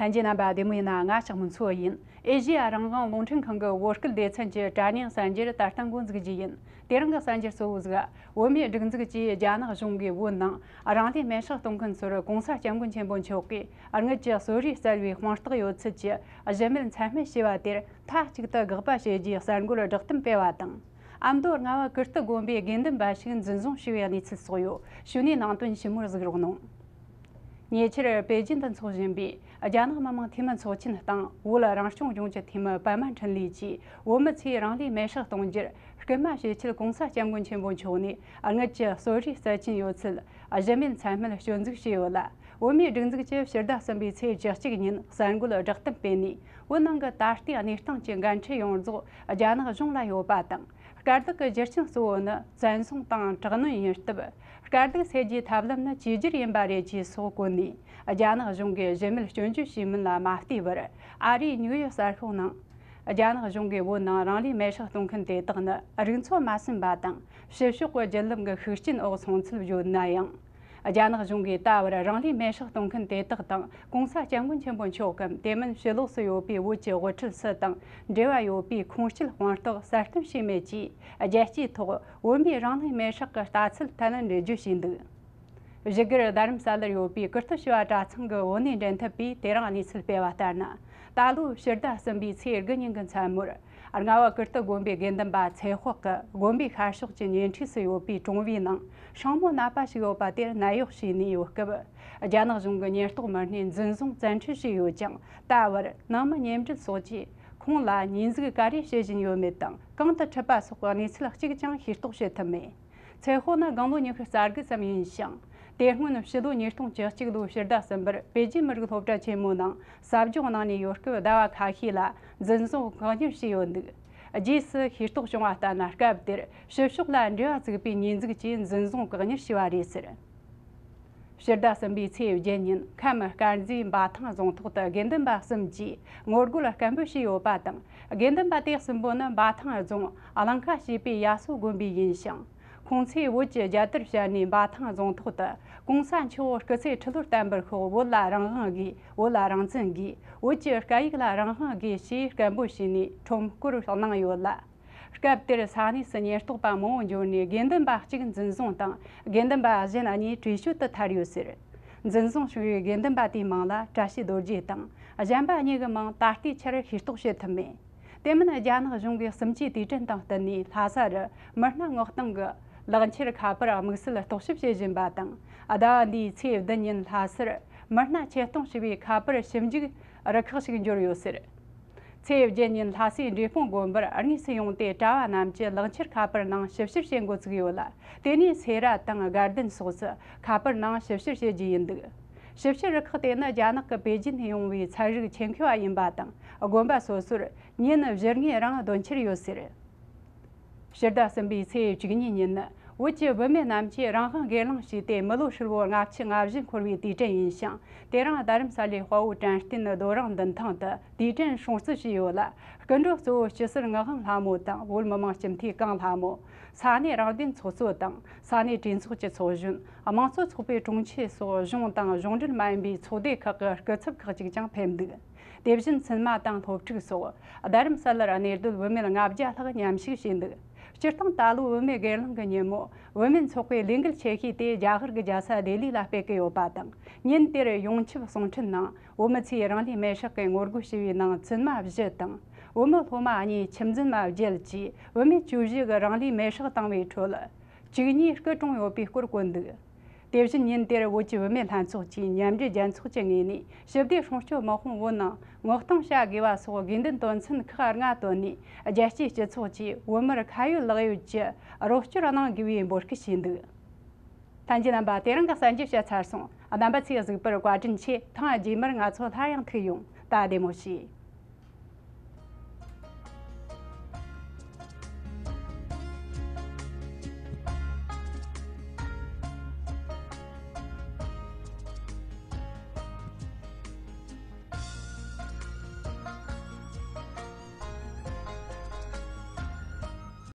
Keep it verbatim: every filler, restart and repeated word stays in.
ལྷན་རྒྱས་རྣམ་པ་བདེ་མོ་ཡིན་ན། ང་ལྕགས་མོ་མཚོ་ཡིན། ཨེ་ཤེ་ཡ་རང་དབང་རླུང་འཕྲིན་ཁང་གི་བོད་སྐད་སྡེ་ཚན་གྱི་དྲ་བརྙན་གསར་འགྱུར་ད་ལྟ་འགོ་འཛུགས་རྒྱུ་ཡིན། དེ་རིང་གི་གསར་འགྱུར་གཙོ་བོ་ཟིག་བོད་མིའི་སྒྲིག་འཛུགས་ཀྱིས་རྒྱ་ནག་གཞུང་གིས་བོད་ནང་རང་ལུས་མེར་སྲེག་གཏོང་མཁན་ཚོར་༸གོང་ས་༸སྐྱབས་མགོན་ཆེན་པོ་མཆོག་གིས་དངུལ་གྱི་གསོལ་རས་སྩལ་བའི་དཔང་རྟགས་ཡོད་ཚུལ་གྱི་གཞི་མེད་མཚན་སྨད་བྱས་པ་དེར་མཐའ་གཅིག་ཏུ་དགག་པ་བྱེད་རྒྱུའི་གསར་འགོད་བསྒྲགས་གཏམ་སྤེལ་བ་དང་། ཨ་མདོ་རྔ་བ་ཀིརྟི་དགོན་པའི་དགེ་འདུན་པ་ཞིག་འཛིན་བཟུང་བྱས་པའི་གནས་ཚུལ་སོགས་ཡོད། ཞུ་ནས་ནང་དོན་ཞིབ་མོར་གཟིགས་རོགས་གནང་། ཉེ་ཆར་པེ་ཅིན་དུ་འཚོགས་བཞིན་པའི་རྒྱ་ནག་མི་དམངས་འཐུས་མི་ཚོགས་ཆེན་སྟེང་བོད་རང་སྐྱོང་ལྗོངས་ཀྱི་འཐུས་མི་པད་མ་འཕྲིན་ལས་ཀྱིས་བོད་མི་ཚོས་རང་ལུས་མེར་སྲེག་གཏོང་རྒྱུར་སྐུལ་མ་བྱེད་ཆེད་༸གོང་ས་༸སྐྱབས་མགོན་ཆེན་པོ་མཆོག་ནས་དངུལ་གྱི་གསོལ་རས་སྩལ་གྱིན་ཡོད་ཚུལ་གཞི་མེད་མཚན་སྨད་སྐྱོན་འཛུགས་བྱས་ཡོད་ལ། བོད་མིའི་སྒྲིག་འཛུགས་ཀྱིས་ཕྱི་ཟླ་གསུམ་པའི་ཚེས་བཅུ་གཅིག་ཉིན་གསར་འགོད་བསྒྲགས་གཏམ་སྤེལ་ནས། བོད་ནང་གི་ད་ལྟའི་གནས་སྟངས་ཀྱི་འགན་འཁྲི་ཡོངས་རྫོགས་རྒྱ་ནག་གཞུང་ལ་ཡོད་པ་དང་། དཀའ་སྡུག་གི་རྒྱུ་རྐྱེན་གཙོ་བོ་ནི་བཙན་བཟུང་དང་དྲག་གནོན་ཡིན་སྟབས། དཀའ་སྡུག་སེལ་རྒྱུའི་ཐབས་ལམ་ནི་བཅོས་བསྒྱུར་ཡིན་པ་རེད་ཅེས་སོགས་བཀོད་ནས། རྒྱ་ནག་གཞུང་གིས་གཞི་མེད་སྐྱོན་བརྗོད་བྱས་མིན་ལ་མ་བལྟས་པར། ཨ་རིའི་ཉུག་ཡོར་གསར་ཤོག་ནང་། རྒྱ་ནག་གཞུང་གིས་བོད་ནང་རང་ལུས་མེར་སྲེག་གཏོང་མཁན་དེ་དག་ནི་རིག་འཚོ་མ་ཟིན་པ་དང་། ཕྱི་ཕྱོགས་ཀྱི་བརྒྱུད་ལམ་གྱི་ཤུགས་རྐྱེན་འོག་སོང་ཚུལ་བརྗོད་ན་ཡང་། རྒྱ་ནག་གཞུང་གིས་ད་བར་རང་ལུས་མེར་སྲེག་གཏོང་མཁན་དེ་དག་དང་༸གོང་ས་༸སྐྱབས་མགོན་ཆེན་པོ་མཆོག་གམ། དེ་མིན་ཕྱི་ལོགས་སུ་ཡོད་པའི་བོད་ཀྱི་དབུ་ཁྲིད་སུ་དང་འབྲེལ་བ་ཡོད་པའི་ཁུངས་སྐྱེལ་དཔང་རྟགས་གསལ་སྟོན་བྱས་མེད་ཅེས། རྒྱལ་སྤྱིའི་ཐོག་བོད་མིའི་རང་ལུས་མེར་སྲེག་གི་ལྟ་ཚུལ་ཐད་ལ་འགྲེལ་བརྗོད་བྱས་འདུག་བཞུགས་སྒར་རྡ་རམ་ས་ལར་ཡོད་པའི་ཀིརྟི་བྱེས་པ་གྲྭ་ཚང་གི་བོད་གནས་འབྲེལ་མཐུད་པས་དེ་རིང་གནས་ཚུལ་སྤེལ་བ་ལྟར་ན། ད་ལོའི་ཕྱི་ཟླ་གསུམ་པའི་ཚེས་དགུ་ཉིན་གྱི་མཚན་མོར། རྔ་བ་ཀིརྟི་དགོན་པའི་དགེ་འདུན་པ་ཚེ་དཔག་གི་དགོན་པའི་ཤར་ཕྱོགས་ཀྱི་ཉེ་འཁྲིས་སུ་ཡོད་པའི་གྲོང་བའི་ནང་སྲིང་མོ་ནད་པ་ཞིག་ཡོད་པ་དེར་ནད་གཡོག་བྱས་ནས་ཡོད་སྐབས། རྒྱ་ནག་གཞུང་གི་ཉེན་རྟོག་མི་སྣས་འཛིན་བཟུང་བཙན་ཁྲིད་བྱས་ཡོད་ཀྱང་། ད་བར་ནང་མི་ཉེ་འབྲེལ་སོགས་ཀྱིས་ཁོང་ལ་ཉེས་འཛུགས་ག་རེ་བྱེད་བཞིན་ཡོད་མེད་དང་། གང་དུ་ཁྲིད་པ་སོགས་གནས་ཚུལ་གཅིག་ཀྱང་ཤེས་རྟོགས་བྱེད་ཐུབ་མེད། ཚེ་དཔག་ནི་དགུང་ལོ་ཉི་ཤུ་རྩ་དགུ་ཙམ་ཡིན་ཞིང་། དེ་སྔོན་ཕྱི་ལོ་ཉིས་སྟོང་བཅུ་གཅིག་ལོའི་ཕྱི་ཟླ་གསུམ་པར་པེ་ཅིན་མི་རིགས་སློབ་གྲྭ་ཆེན་མོའི་ནང་ཟབ་སྦྱོང་གནང་ནས་ཡོད་སྐབས། ཟླ་བ་ཁ་ཤས་ལ་འཛིན་བཟུང་བཀག་ཉར་བྱས་ཡོད་འདུག་རྗེས་སུ་ཤེས་རྟོགས་བྱུང་བ་ལྟར་ན། སྐབས་དེར་ཕྱི་ཕྱོགས་ལ་འབྲེལ་བ་བཙུགས་པའི་ཉེས་འཛུགས་ཀྱིས་འཛིན་བཟུང་བཀག་ཉར་བྱས་པ་རེད་ཟེར། ཕྱི་ཟླ་གསུམ་པའི་ཚེས་བརྒྱད་ཉིན་ཁམས་དཀར་མཛེས་འབའ་ཐང་རྫོང་ཐོག་ཏུ་དགེ་འདུན་པ་གསུམ་གྱིས་ངོ་རྒོལ་སྐད་འབོད་བྱས་ཡོད་པ་དང་། དགེ་འདུན་པ་དེ་གསུམ་པོ་ནི་འབའ་ཐང་རྫོང་གླང་ཁ་ཞེས་པའི་ཡ་སོ་དགོན་པའི་ཡིན་ཞིང་། ཁོང་ཚོས་བོད་ཀྱི་རྒྱལ་དར་ཕྱར་ནས་འབའ་ཐང་རྫོང་ཐོག་ཏུ། གོང་ས་མཆོག་སྐུ་ཚེ་ཁྲི་ལོར་བརྟན་པར་ཤོག་བོད་ལ་རང་དབང་དགོས། བོད་ལ་རང་བཙན་དགོས། བོད་ཀྱི་སྐད་ཡིག་ལ་རང་དབང་དགོས་ཞེས་སྐད་འབོད་བྱས་ནས་ཁྲོམ་སྐོར་གནང་ཡོད་ལ། སྐབས་དེར་ས་གནས་སུ་ཉེན་རྟོག་པ་མང་བོ་འབྱོར་ནས་དགེ་འདུན་པ་གཅིག་འཛིན་བཟུང་དང་། དགེ་འདུན་པ་གཞན་གཉིས་བྲོས་བྱོལ་དུ་ཐར་ཡོད་ཟེར། འཛིན་བཟུང་བྱུང་བའི་དགེ་འདུན་པ་དེའི་མིང་ལ་བཀྲ་ཤིས་རྡོ་རྗེ་དང་། གཞན་པ་གཉིས་ཀྱི་མིང་ད་ལྟའི་ཆར་ཤེས་རྟོགས་བྱེད་ཐུབ་མེད། དེ་མིན་རྒྱ་ནག་གཞུང་གིས་གསུམ་བཅུའི་དུས་དྲན་དང་བསྟུན་ནས་ལྷ་ས་རུ་མི་སྣ་མངགས་སྟངས་ཀྱི་ལག་འཁྱེར་ཁ་པར་དམིགས་བསལ་རྟོག་ཞིབ་བྱེད་བཞིན་པ་དང་། ཟླ་བ་འདིའི་ཚེས་བདུན་ཉིན་ལྷ་སར་མི་སྣ་ཆེད་གཏོང་བྱས་པའི་ཁ་པར་ཞིབ་འཇུག་རུ་ཁག་ཞིག་འབྱོར་ཡོད་ཟེར། ཚེས་བརྒྱད་ཉིན་ལྷ་སའི་འབྲས་སྤུངས་དགོན་པར་དངོས་སུ་ཡོང་སྟེ་གྲྭ་བ་རྣམས་ཀྱི་ལག་འཁྱེར་ཁ་པར་ནང་ཞིབ་བཤེར་བྱེད་འགོ་ཚུགས་ཡོད་ལ། དེ་ནས་སེ་ར་དང་དགའ་ལྡན་སོགས་སུ་ཁ་པར་ནང་ཞིབ་བཤེར་བྱེད་རྒྱུ་ཡིན་འདུག་ཞིབ་བཤེར་རུ་ཁག་དེ་ནི་རྒྱ་ནག་གི་པེ་ཅིན་ནས་ཡོང་བའི་ཚན་རིག་ཆེད་མཁས་པ་ཡིན་པ་དང་། དགོན་པ་སོ་སོར་ཉིན་བཞི་ལྔའི་རིང་སྡོད་འཆར་ཡོད་ཟེར། ཕྱི་ཟླ་གསུམ་པའི་ཚེས་བཅུ་གཉིས་ཉིན་ནི་བོད་ཀྱི་བུད་མེད་རྣམས་ཀྱིས་རང་དབང་སྒེར་ལངས་བྱས་ཏེ་མི་ལོ་ཧྲིལ་བོ་ལྔ་བཅུ་ང་བཞི་འཁོར་བའི་དུས་དྲན་ཡིན་ཞིང་། དེ་རིང་རྡ་རམ་ས་ལའི་དཔའ་བོ་བྲན་བསྟེན་རྡོ་རིང་མདུན་ཐང་དུ་དུས་དྲན་སྲུང་བརྩི་བྱས་ཡོད་ལ། སྐུ་མགྲོན་གཙོ་བོ་སྤྱི་ཟུར་ངག་དབང་ལྷ་མོ་དང་། བོད་མི་མང་སྤྱི་འཐུས་གངས་ལྷ་མོ། ས་གནས་རང་བདེན་ཚོགས་གཙོ་དང་། ས་གནས་གྲོས་ཚོགས་ཀྱི་ཚོགས་གཞོན། དམངས་གཙོ་ཚོགས་པའི་དྲུང་ཆེ་སོགས་གཞུང་དང་གཞུང་འབྲེལ་མ་ཡིན་པའི་ཚོགས་སྡེ་ཁག་གི་སྐུ་ཚབ་ཁག་ཅིག་ཀྱང་ཕེབས་འདུག་དེ་བཞིན་མཚན་མ་དང་སློབ་ཕྲུག་སོགས་རྡ་རམ་ས་ལར་གནས་སྡོད་བུད་མེད་ལྔ་བརྒྱ་ལྷག་མཉམ་ཞུགས་བྱས་འདུག་སྤྱིར་བཏང་ད་ལོ་བུད་མེད་སྒེར་ལངས་ཀྱི་ཉིན་མོ་བུད་མེད་ཚོགས་པའི་ལས་འགུལ་ཆེ་ཤོས་དེ་རྒྱ་གར་གྱི་རྒྱལ་ས་ལྡི་ལི་ལ་སྤེལ་གྱི་ཡོད་པ་དང་། ཉིན་དེར་ཡོངས་ཁྱབ་གསུང་འཕྲིན་ནང་བོད་མི་ཚོས་རང་ལུས་མེར་སྲེག་གི་ངོ་རྒོལ་བྱས་པའི་ནང་བཙུན་མ་བཞི་དང་། བུད་མེད་སློབ་མ་གཉིས་ཁྱིམ་འཛིན་མ་བརྒྱད་བཅས་བུད་མེད་བཅུ་བཞི་གིས་རང་ལུས་མེར་སྲེག་བཏང་བའི་ཁྲོད། བཅུ་གཉིས་སྐུ་གྲོངས་ཡོད་པའི་སྐོར་བཀོད་འདུག་དེ་བཞིན་ཉིན་དེར་བོད་ཀྱི་བུད་མེད་ལྷན་ཚོགས་ཀྱིས་མཉམ་འབྲེལ་རྒྱལ་ཚོགས་ཀྱི་ངོས་ནས་ཞི་བདེ་སྲུང་སྐྱོབ་དམག་དཔུང་བོད་ནང་མངགས་གཏོང་བྱ་དགོས་པ་སོགས་དགོས་འདུན་དོན་ཚན་ཁག་ལྔ་བཏོན་ནས། རྒྱལ་སྤྱིའི་སྤྱི་ཚོགས་ཀྱིས་བོད་མིར་ཁ་ཡོད་ལག་ཡོད་ཀྱི་རོགས་སྐྱོར་གནང་དགོས་པའི་འབོད་སྐུལ་བྱས་འདུག་ལྷན་རྒྱས་རྣམ་པ། དེ་རིང་གི་གསར་འགྱུར་བཤད་ཚར་སོང་། རྣམ་པ་ཚོས་གཟིགས་པར་བཀའ་དྲིན་ཆེ། ཐེངས་རྗེས་མར་ང་ཚོ་སླར་ཡང་ཐུག་ཡོང་། ད་བདེ་མོ་བྱོས།